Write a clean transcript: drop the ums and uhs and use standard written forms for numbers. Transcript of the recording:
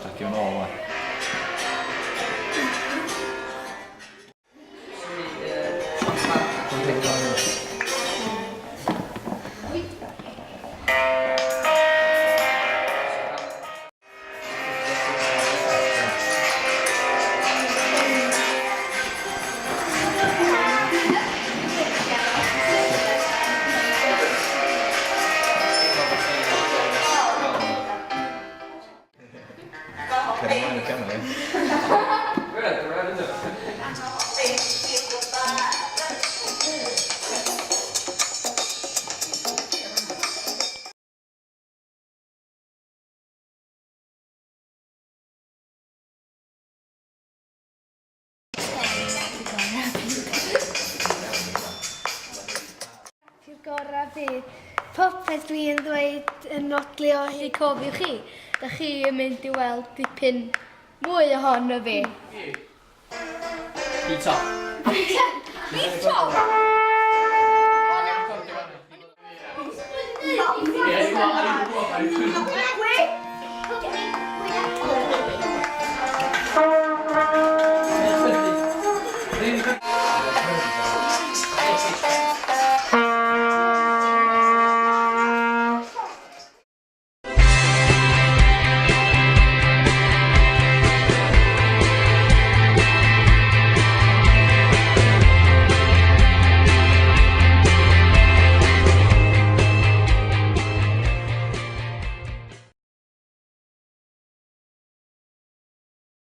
Dragio nôl wan. Cer ymlaen y piano, ie. Ti'r gorau byd. Popeth dwi'n ddweud yn nodli o hyd. Cofiwch chi, da chi yn mynd i weld dipyn mwy ohono fi. Pizza. Pizza!